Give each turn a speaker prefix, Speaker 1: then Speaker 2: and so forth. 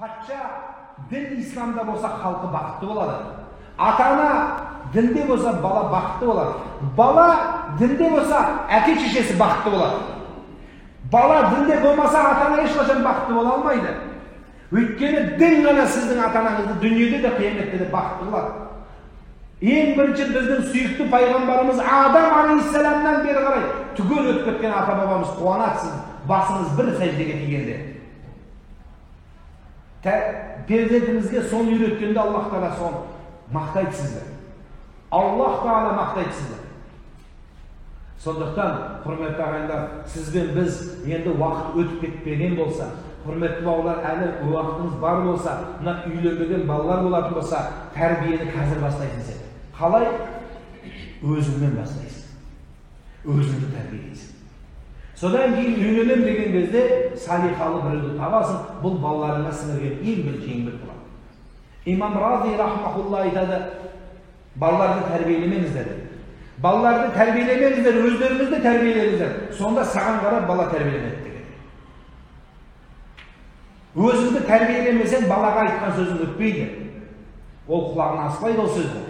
Speaker 1: Патша дін исламда болса, халқы бақытты болады. Ата-ана дінде болса, бала бақытты болады. Бала дінде болса, әке шешесі бақытты болады. Бала дінде болмаса, ата-ана ешқашан бақытты бола алмайды. Өйткені дін ғана сіздің ата-анаңызды дүниеде де, қияметте де бақытты қылады. Ең бірінші біздің сүйікті пайғамбарымыз Адам алейхиссаламнан бері қарай түгел өтіп кеткен ата-бабамыз қуанады, сіз басыңыз бір сәждеге тигенде. Перзентіңізге соны үйреткенде Аллах тағала соны мақтайды сізді. Аллах тағала мақтайды сізді. Сондықтан, құрметті ағайындар, сізбен біз енді уақыт өтіп кетпеген болса, құрметті бауырлар, әлі уақытыңыз бар болса, мына үйленбеген балалар болатын болса, тәрбиені қазір бастайсың сен. Қалай? Өзіңмен бастайсың. Өзіңді тәрбиелейсің. Содан кейін үйленем деген кезде салиқалы біреуді табасың, бұл балаларыңа сіңірген ең бірінші еңбек болады. Имам Рази рахмахулла айтады, балаларды тәрбиелемеңіздер. Балаларды тәрбиелемеңіздер, өздеріңізді тәрбиелеңіздер. Сонда саған қарап бала тәрбиеленеді деген. Өзіңді тәрбиелемесең, балаға айтқан сөзің өтпейді. Ол құлағына аспайды ол сөзді.